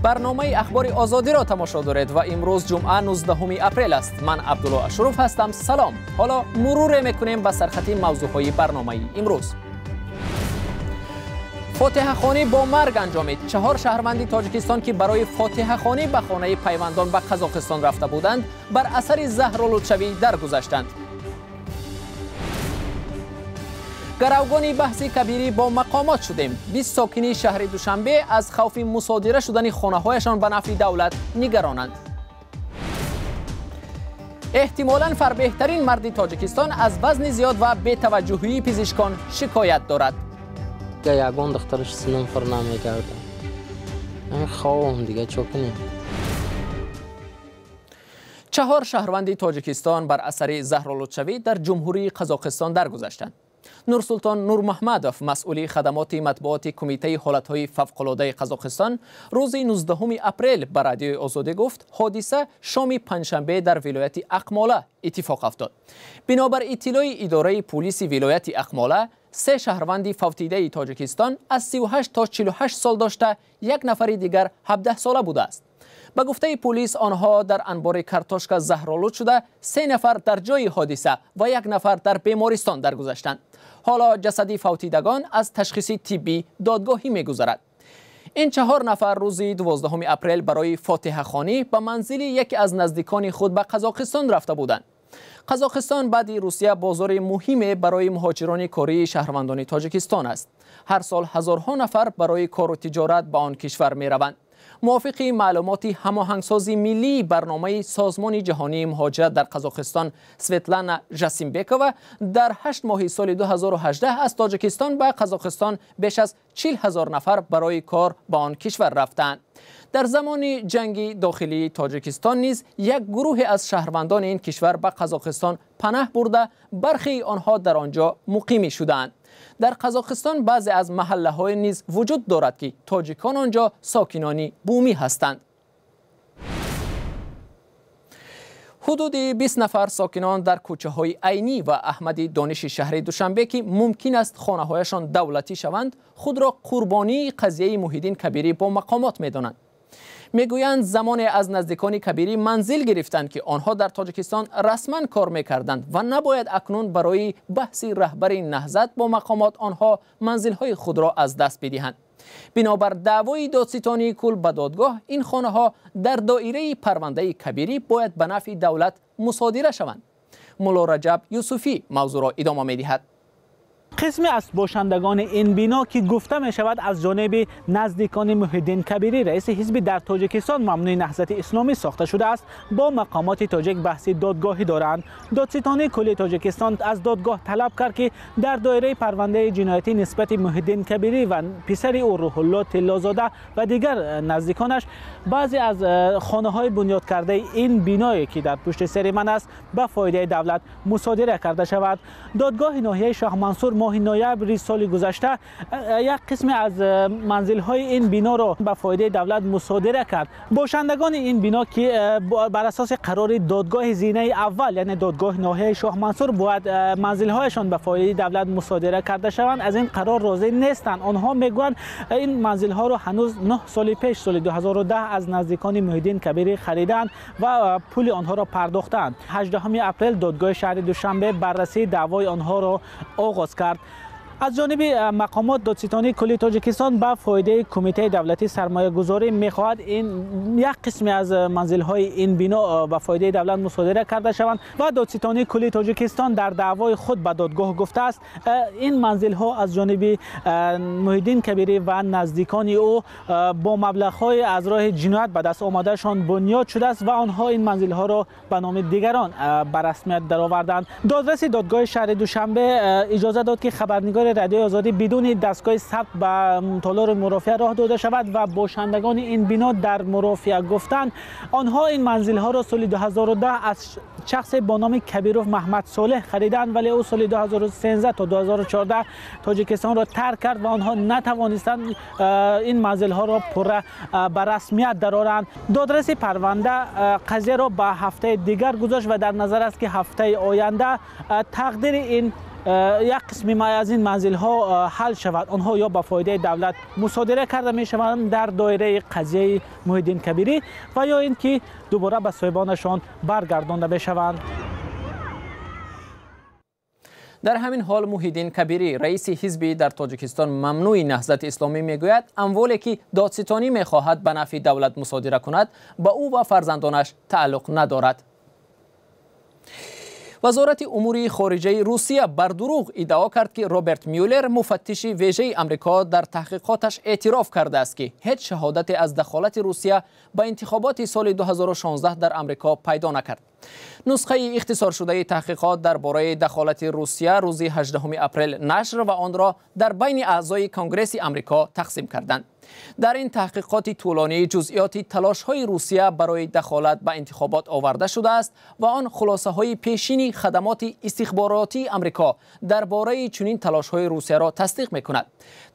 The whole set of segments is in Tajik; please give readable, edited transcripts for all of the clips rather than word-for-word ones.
Барномаи Ахбори Озодиро тамошо доред ва имрӯз ҷумъа 19 апрел аст. Ман Абдулло Ашуров ҳастам. Салом. Ҳоло муруре мекунем ба сархати мавзӯъҳои барномаи имрӯз. Фотиҳахонӣ бо марг анҷомид. 4 шаҳрванди Тоҷикистон, ки барои фотиҳахонӣ ба хонаи пайвандон ба Қазоқистон рафта буданд, бар асари заҳролудшавӣ даргузаштанд. Гаравгони баҳси кабирӣ бо мақомот шудем. 20 сокини шаҳри Душанбе аз хавфи мусодира шудани хонаҳояшон ба нафъи давлат нигаронанд. Эҳтимолан фарбеҳтарин марди Тоҷикистон аз вазни зиёд ва бетаваҷҷӯҳии пизишкон шикоят дорад. Ягон духтараш синам фур намегардам. Ховам дига чо кунем? 4 шаҳрванди Тоҷикистон бар асари заҳролудшавӣ дар Ҷумҳурии Қазоқистон даргузаштанд. Нурсултон Нурмаҳмадов, масъули хадамоти матбуоти Кумитаи ҳолатҳои фавқулодаи Қазоқистон, рӯзи 19 апрел ба Радиои Озодӣ гуфт, ҳодиса шоми панҷшанбе дар вилояти Ақмола иттифоқ афтод. Бинобар иттилои идораи пулиси вилояти Ақмола, 3 шаҳрванди фавтидаи Тоҷикистон аз 38 то 48 сол дошта, як нафари дигар 17 сола будааст. Ба гуфтаи пулис, онҳо дар анбори картошка заҳролуд шуда, 3 нафар дар ҷои ҳодиса ва 1 нафар дар бемористон даргузаштанд. Ҳоло ҷасади фавтидагон аз ташхиси тиббӣ додгоҳӣ мегузарад. Ин 4 нафар рӯзи 12 апрел барои фотиҳахонӣ ба манзили яке аз наздикони худ ба Қазоқистон рафта буданд. Қазоқистон баъди Русия бозори муҳиме барои муҳоҷирони кории шаҳрвандони Тоҷикистон аст. Ҳар сол ҳазорҳо нафар барои кору тиҷорат ба он кишвар мераванд. Мувофиқи маълумоти ҳамоҳангсози миллии барномаи Созмони ҷаҳонии муҳоҷират дар Қазоқистон Светлана Жасимбекова, дар 8 моҳи соли 2018 аз Тоҷикистон ба Қазоқистон беш аз 40 ҳазор нафар барои кор ба он кишвар рафтаанд. Дар замони ҷанги дохилии Тоҷикистон низ як гурӯҳе аз шаҳрвандони ин кишвар ба Қазоқистон панаҳ бурда, бархеи онҳо дар он ҷо муқимӣ шудаанд. Дар Қазоқистон баъзе аз маҳаллаҳое низ вуҷуд дорад, ки тоҷикон он ҷо сокинони бумӣ ҳастанд. Ҳудуди 20 нафар сокинон дар кӯчаҳои Айнӣ ва Аҳмади Дониши шаҳри Душанбе, ки мумкин аст хонаҳояшон давлатӣ шаванд, худро қурбонии қазияи Муҳиддин Кабирӣ бо мақомот медонанд. Мегӯянд, замоне аз наздикони Кабирӣ манзил гирифтанд, ки онҳо дар Тоҷикистон расман кор мекарданд ва набояд акнун барои баҳси раҳбари наҳзат бо мақомот онҳо манзилҳои худро аз даст бидиҳанд. Бинобар даъвои додситонии кул ба додгоҳ, ин хонаҳо дар доираи парвандаи Кабирӣ бояд ба нафъи давлат мусодира шаванд. Мулло Раҷаб Юсуфӣ мавзӯъро идома медиҳад. Қисме аз бошандагони ин бино, ки гуфта мешавад аз ҷониби наздикони Муҳиддин Кабирӣ, раиси ҳизби дар Тоҷикистон мамнӯи Наҳзати Исломӣ сохта шудааст, бо мақомоти тоҷик баҳси додгоҳӣ доранд. Додситонии кулли Тоҷикистон аз додгоҳ талаб кард, ки дар доираи парвандаи ҷиноятӣ нисбати Муҳиддин Кабирӣ ва писари ӯ Рӯҳулло Тиллозода ва дигар наздиконаш баъзе аз хонаҳои бунёд кардаи ин биное, ки дар пушти сари ман аст, ба фоидаи давлат мусодира карда шавад. Додгоҳи ноҳияи Шоҳмансур моҳи ноябри соли гузашта як қисме аз манзилҳои ин биноро ба фоидаи давлат мусодира кард. Бошандагони ин бино, ки бар асоси қарори додгоҳи зинаи аввал, яъне додгоҳи ноҳияи Шоҳмансур, бояд манзилҳояшон ба фоидаи давлат мусодира карда шаванд, аз ин қарор розӣ нестанд. Онҳо мегӯянд, ин манзилҳоро ҳанӯз 9 соли пеш, соли 2010, аз наздикони Муҳиддин Кабирӣ харидаанд ва пули онҳоро пардохтаанд. 18 апрел додгоҳи шаҳри Душанбе баррасии даъвои онҳоро оғоз кард. Аз ҷониби мақомот додситонии кулли Тоҷикистон ба фоидаи Кумитаи давлатии сармоягузорӣ мехоҳад ин як қисме аз манзилҳои ин бино ба фоидаи давлат мусодира карда шаванд ва додситонии кулли Тоҷикистон дар даъвои худ ба додгоҳ гуфтааст, ин манзилҳо аз ҷониби Муҳиддин Кабирӣ ва наздикони ӯ бо маблағҳои аз роҳи ҷиноят ба даст омадашон бунёд шудааст ва онҳо ин манзилҳоро ба номи дигарон ба расмият дароварданд. Додраси додгоҳи шаҳри Душанбе иҷоза дод, ки хабарнигори Радиои Озодӣ бидуни дастгоҳи сабт ба толори мурофиа роҳ дода шавад ва бошандагони ин бино дар мурофиа гуфтанд, онҳо ин манзилҳоро соли 2010 аз шахсе бо номи Кабиров Маҳмад Солеҳ хариданд, вале ӯ соли 2013 то 2014 Тоҷикистонро тарк кард ва онҳо натавонистанд ин манзилҳоро пурра ба расмият дароранд. Додраси парванда қазияро ба ҳафтаи дигар гузошт ва дар назар аст, ки ҳафтаи оянда тақдири ин як қисми аз ин манзилҳо ҳал шавад. Онҳо ё ба фоидаи давлат мусодира карда мешаванд дар доираи қазияи Муҳиддин Кабирӣ ва ё ин ки дубора ба соҳибонашон баргардонда мешаванд. Дар ҳамин ҳол Муҳиддин Кабирӣ, раиси ҳизби дар Тоҷикистон мамнӯи Наҳзати Исломӣ, мегӯяд амволе ки додситонӣ мехоҳад ба нафъи давлат мусодира кунад, ба ӯ ва фарзандонаш тааллуқ надорад. Вазорати умури хориҷаи Русия бар дурӯғ иддао кард, ки Роберт Мюллер, муфаттиши вежаи Амрико, дар таҳқиқоташ эътироф кардааст, ки ҳеҷ шаҳодате аз дахолати Русия ба интихоботи соли 2016 дар Амрико пайдо накард. Нусхаи ихтисоршудаи таҳқиқот дар бораи дахолати Русия рӯзи 18 апрел нашр ва онро дар байни аъзои Конгресси Амрико тақсим карданд. Дар ин таҳқиқоти тӯлонӣ ҷузъиёти талошҳои Русия барои дахолат ба интихобот оварда шудааст ва он хулосаҳои пешини хадамоти истихборотии Амрико дар бораи чунин талошҳои Русияро тасдиқ мекунад.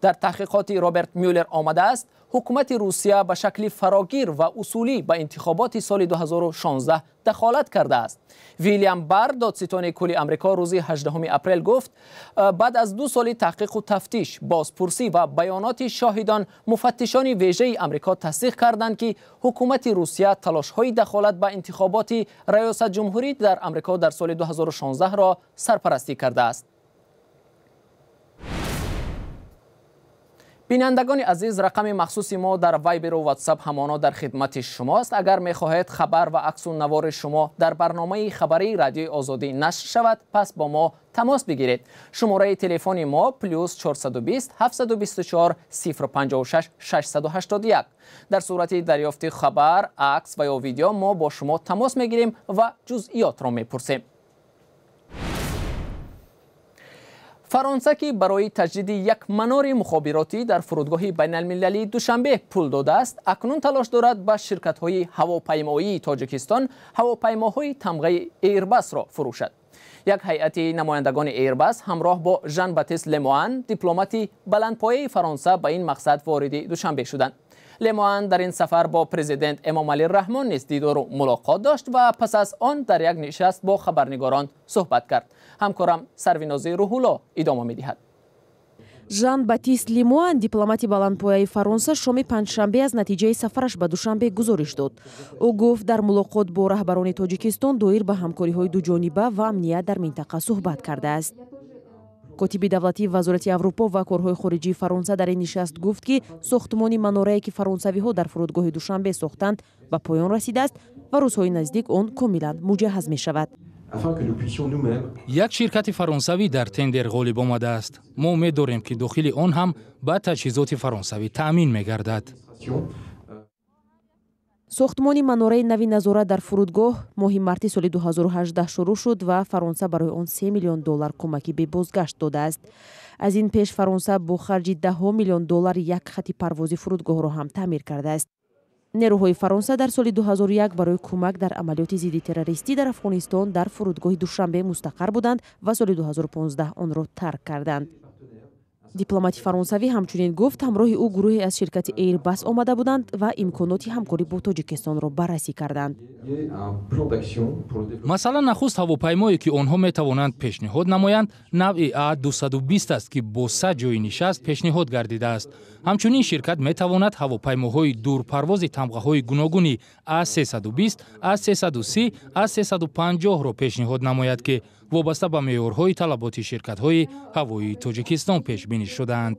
Дар таҳқиқоти Роберт Мюллер омадааст, ҳукумати Русия ба шакли фарогир ва усулӣ ба интихоботи соли 2016 дахолат кардааст. Вилям Бар, додситони кулли Амрико, рӯзи 18 апрел гуфт, баъд аз 2 соли таҳқиқу тафтиш, бозпурсӣ ва баёноти шоҳидон, муфаттишони вежаи Амрико тасдиқ карданд, ки ҳукумати Русия талошҳои дахолат ба интихоботи раёсатҷумҳурӣ дар Амрико дар соли 2016-ро сарпарастӣ кардааст. Бинандагони азиз, рақами махсуси мо дар Вайберу Ватсап ҳамоно дар хидмати шумост. Агар мехоҳед хабар ва аксу навори шумо дар барномаи хабарии Радиои Озодӣ нашр шавад, пас бо мо тамос бигиред. Шумораи телефони мо плюс 420 724 056 681. Дар сурати дарёфти хабар, акс ва ё видео мо бо шумо тамос мегирем ва ҷузъиётро мепурсем. Фаронса, ки барои таҷдиди як манори мухобиротӣ дар фурудгоҳи байналмилалии Душанбе пул додааст, акнун талош дорад ба ширкатҳои ҳавопаймоии Тоҷикистон ҳавопаймоҳои тамғаи Эйрбасро фурӯшад. Як ҳайати намояндагони Эйрбас ҳамроҳ бо Жан Батист Лемуан, дипломати баландпояи Фаронса, ба ин мақсад вориди Душанбе шуданд. Лемуан дар ин сафар бо президент Эмомалӣ Раҳмон низ дидору мулоқот дошт ва пас аз он дар як нишаст бо хабарнигорон суҳбат кард. Ҳамкорам Сарвинози Рӯҳулло идома медиҳад. Жан Батист Лемуан, дипломати баландпояи Фаронса, шоми панҷшанбе аз натиҷаи сафараш ба Душанбе гузориш дод. Ӯ гуфт, дар мулоқот бо раҳбарони Тоҷикистон доир ба ҳамкориҳои дуҷониба ва амният дар минтақа суҳбат кардааст. Котиби давлатии Вазорати Аврупо ва корҳои хориҷии Фаронса дар ин нишаст гуфт, ки сохтмони манорае, ки фаронсавиҳо дар фурудгоҳи Душанбе сохтанд, ба поён расидааст ва рӯзҳои наздик он комилан муҷаҳҳаз мешавад. Як ширкати фаронсавӣ дар тендер ғолиб омадааст. Мо умед дорем, ки дохили он ҳам ба таҷҳизоти фаронсавӣ таъмин мегардад. Сохтмони манораи нави назорат дар фурудгоҳ моҳи марти соли 2018 шурӯъ шуд ва Фаронса барои он 3 миллион доллар кӯмаки бебозгашт додааст. Аз ин пеш Фаронса бо харҷи 10 миллион доллар як хати парвози фурудгоҳро ҳам таъмир кардааст. Нерӯҳои Фаронса дар соли 2001 барои кӯмак дар амалиёти зидди террористӣ дар Афғонистон дар фурудгоҳи Душанбе мустақар буданд ва соли 2015 онро тарк карданд. Дипломати фаронсавӣ ҳамчунин гуфт, ҳамроҳи ӯ гурӯҳе аз ширкати Эйрбас омада буданд ва имконоти ҳамкорӣ бо Тоҷикистонро баррасӣ карданд. Масалан, нахуст ҳавопаймое, ки онҳо метавонанд пешниҳод намоянд, навъи А220 аст, ки бо 100 ҷойи нишаст пешниҳод гардидааст. Ҳамчунин ширкат метавонад ҳавопаймоҳои дурпарвози тамғаҳои гуногуни А320, А330, А350-ро пешниҳод намояд, ки вобаста ба меъёрҳои талаботи ширкатҳои ҳавоии Тоҷикистон пешбинӣ шудаанд.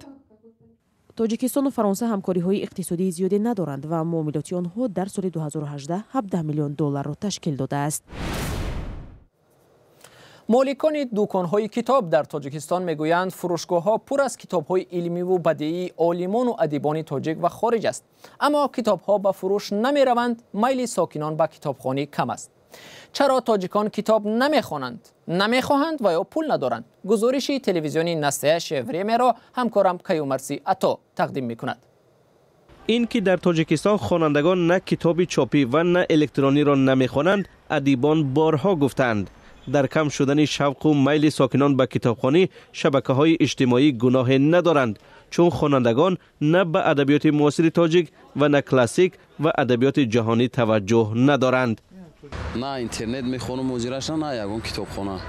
Тоҷикистону Фаронса ҳамкориҳои иқтисодии зиёде надоранд ва муомилоти онҳо дар соли 2018 17 миллион долларро ташкил додааст. Моликони дуконҳои китоб дар Тоҷикистон мегӯянд, фурӯшгоҳҳо пур аз китобҳои илмиву бадиии олимону адибони тоҷик ва хориҷ аст, аммо китобҳо ба фурӯш намераванд. Майли сокинон ба китобхонӣ кам аст. Чаро тоҷикон китоб намехонанд, намехоҳанд ва ё пул надоранд? Гузориши телевизиони Настоящее Времяро ҳамкорам Каюмарси Ато тақдим мекунад. Ин ки дар Тоҷикистон хонандагон на китоби чопӣ ва на электрониро намехонанд, адибон борҳо гуфтаанд. Дар кам шудани шавқу майли сокинон ба китобхонӣ шабакаҳои иҷтимоӣ гуноҳе надоранд, чун хонандагон на ба адабиёти муосири тоҷик ва на классик ва адабиёти ҷаҳонӣ таваҷҷӯҳ надоранд. На интернет мехонам озираша, на ягон китобхона.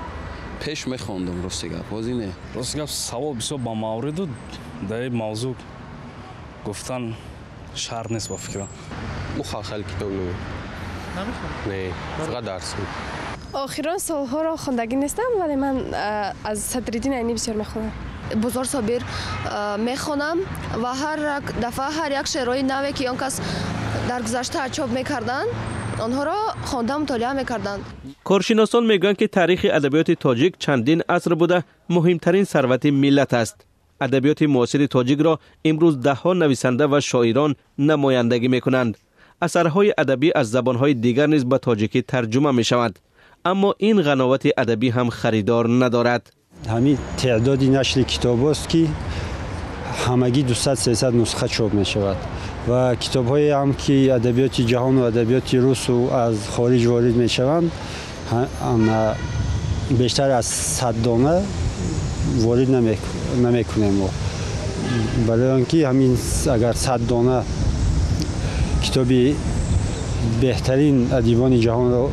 Пеш мехондам, рости гап, ҳозир не. Рости гап, савол бисёр ба мавриду, дар ин мавзӯъ гуфтан шарт нест ба фикрам. Ӯ хел китоб не, фақат дарс. Охирон солҳоро хондагӣ нестам, вале ман аз Садриддин Айнӣ бисёр мехонам. Бозор Собир мехонам ва ҳар дафъа ҳар як шеърҳои наве, ки он кас дар гузашта чоп мекарданд, онҳоро хонда мутолиа мекарданд. Коршиносон мегӯянд, ки таърихи адабиёти тоҷик чандин аср буда, муҳимтарин сарвати миллат аст. Адабиёти муосири тоҷикро имрӯз даҳҳо нависанда ва шоирон намояндагӣ мекунанд. Асарҳои адабӣ аз забонҳои дигар низ ба тоҷикӣ тарҷума мешаванд. Аммо ин ғановати адабӣ ҳам харидор надорад. Ҳамин теъдоди нашри китобҳост, ки ҳамагӣ 200-300 нусха чоп мешавад ва китобҳое ҳам, ки адабиёти ҷаҳону адабиёти русу аз хориҷ ворид мешаванд, бештар аз 100 дона ворид намекунем мо. Барои он ки ҳамин агар 100 дона китоби беҳтарин адибони ҷаҳонро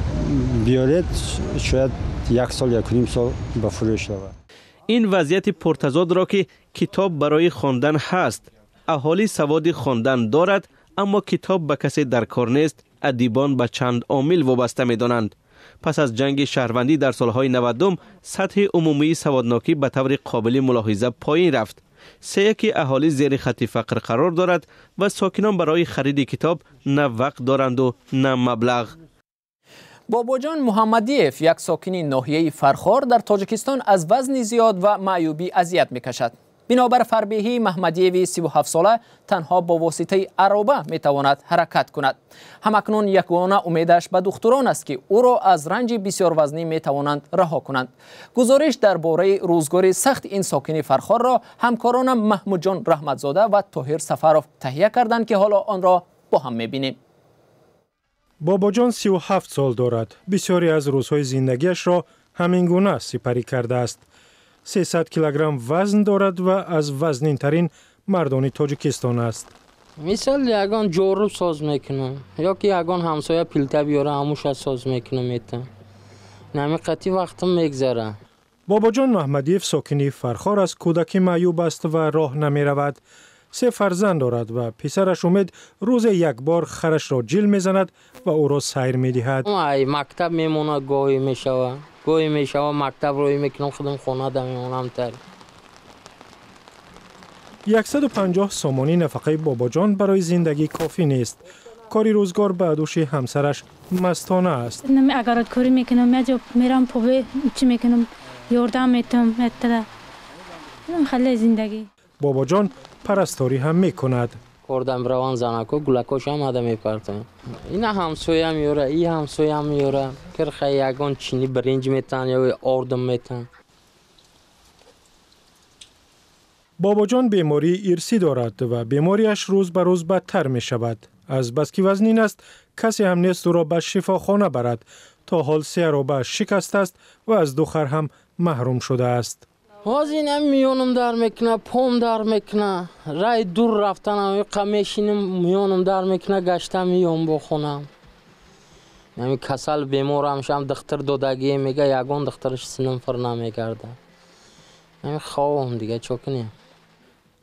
биёред, шояд як сол, 1.5 сол ба фурӯш равад. Ин вазъияти пуртазодро, ки китоб барои хондан ҳаст, аҳолӣ саводи хондан дорад, аммо китоб ба касе дар кор нест, адибон ба чанд омил вобаста медонанд. Пас аз ҷанги шаҳрвандӣ дар солҳои 90 сатҳи умумии саводнокӣ ба таври қобили мулоҳиза поин рафт. Сеяки аҳолӣ зери хатти фақр қарор дорад ва сокинон барои хариди китоб на вақт доранду на маблағ. Бобоҷон Муҳаммадиев, як сокини ноҳияи Фархор дар Тоҷикистон, аз вазни зиёд ва маъюбӣ азият мекашад. Бинобар фарбеҳӣ Маҳмадиеви 37сола танҳо бо воситаи ароба метавонад ҳаракат кунад. Ҳамакнун ягона умедаш ба духтурон аст, ки ӯро аз ранҷи бисёрвазнӣ метавонанд раҳо кунанд. Гузориш дар бораи рӯзгори сахти ин сокини Фархорро ҳамкоронам Маҳмудҷон Раҳматзода ва Тоҳир Сафаров таҳия карданд, ки ҳоло онро бо ҳам мебинем. Бобоҷон 37 сол дорад. Бисёре аз рӯзҳои зиндагиашро ҳамин гуна сипарӣ кардааст. 300 килограмм вазн дорад ва аз вазнинтарин мардони Тоҷикистон аст. Мисол, ягон ҷоруб соз мекунам, ё ки ягон ҳамсоя пилта биёра, ҳамуша соз мекунам, метам. Нами қатъи вақтам мегзара. Бобоҷон Маҳмадиев сокини Фархор аз кӯдакӣ маъюб аст ва роҳ намеравад. 3 фарзанд дорад ва писараш Умед рӯзе як бор харашро ҷил мезанад ва ӯро сайр медиҳад. Ай мактаб мемонад, гоҳе мешава. Гоҳе мешава, мактаб рӯй мекунам, худам хонада мемонам тар. 150 сомонӣ нафақаи Бобоҷон барои зиндагӣ кофӣ нест. Кори рӯзгор ба дӯши ҳамсараш Мастона аст. Агародкорӣ мекунам, як ҷо мерам, пове чӣ мекунам, ёрдам метам, хеле зиндагӣ. Бобоҷон парасторӣ ҳам мекунад. Кордам раван занако, гулакошам ада мепартам. Ина ҳамсоя меёра, и ҳамсоя меёра. Кирха ягон чини биринҷ метан ё ордум метан. Бобоҷон бемории ирсӣ дорад ва бемориаш рӯз ба рӯз бадтар мешавад. Аз бас ки вазнин аст, касе ҳам нест ӯро ба шифохона барад. То ҳол 3 ароба шикастааст ва аз 2 хар ҳам маҳрум шудааст. Ҳозир инам миёнам дар мекуна, пом дар мекуна. Рай дур рафтанам, қа мешинам, миёнам дар мекуна, гашта миём бо хонам. Ҳамин касал беморам шам, духтур додагие мега, ягон духтураш синам фир намегарда. Ҳамин ховам дига, чо кунем?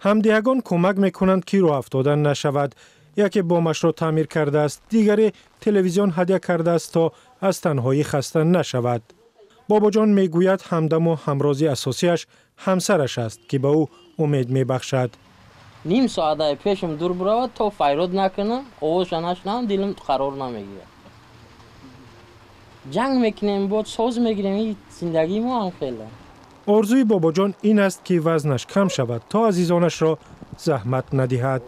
Ҳамдиҳагон кӯмак мекунанд, ки роҳ афтода нашавад. Яке бомашро таъмир кардааст, дигаре телевизион ҳадя кардааст, то аз танҳоӣ хаста нашавад. Бобоҷон мегӯяд, ҳамдаму ҳамрози асосиаш ҳамсараш аст, ки ба ӯ умед мебахшад. Ним соат пешам дур биравад, то файрод накунам, овозша нашунавам, дилам қарор намегирад. Ҷанг мекунем, бод соз мегирем, ин зиндагии мо ҳам хеле. Орзуи Бобоҷон ин аст, ки вазнаш кам шавад, то азизонашро заҳмат надиҳад.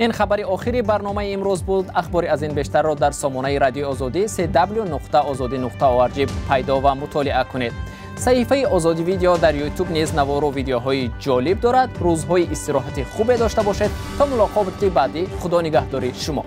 Ин хабари охири барномаи имрӯз буд. Ахбори аз ин бештарро дар сомонаи радиои Озодӣ cw.ozodi.org пайдо ва мутолиа кунед. Саҳифаи Озодӣ видео дар YouTube низ навору видеоҳои ҷолиб дорад. Рӯзҳои истироҳати хубе дошта бошед. То мулоқоти баъдӣ, Худо нигаҳдори шумо.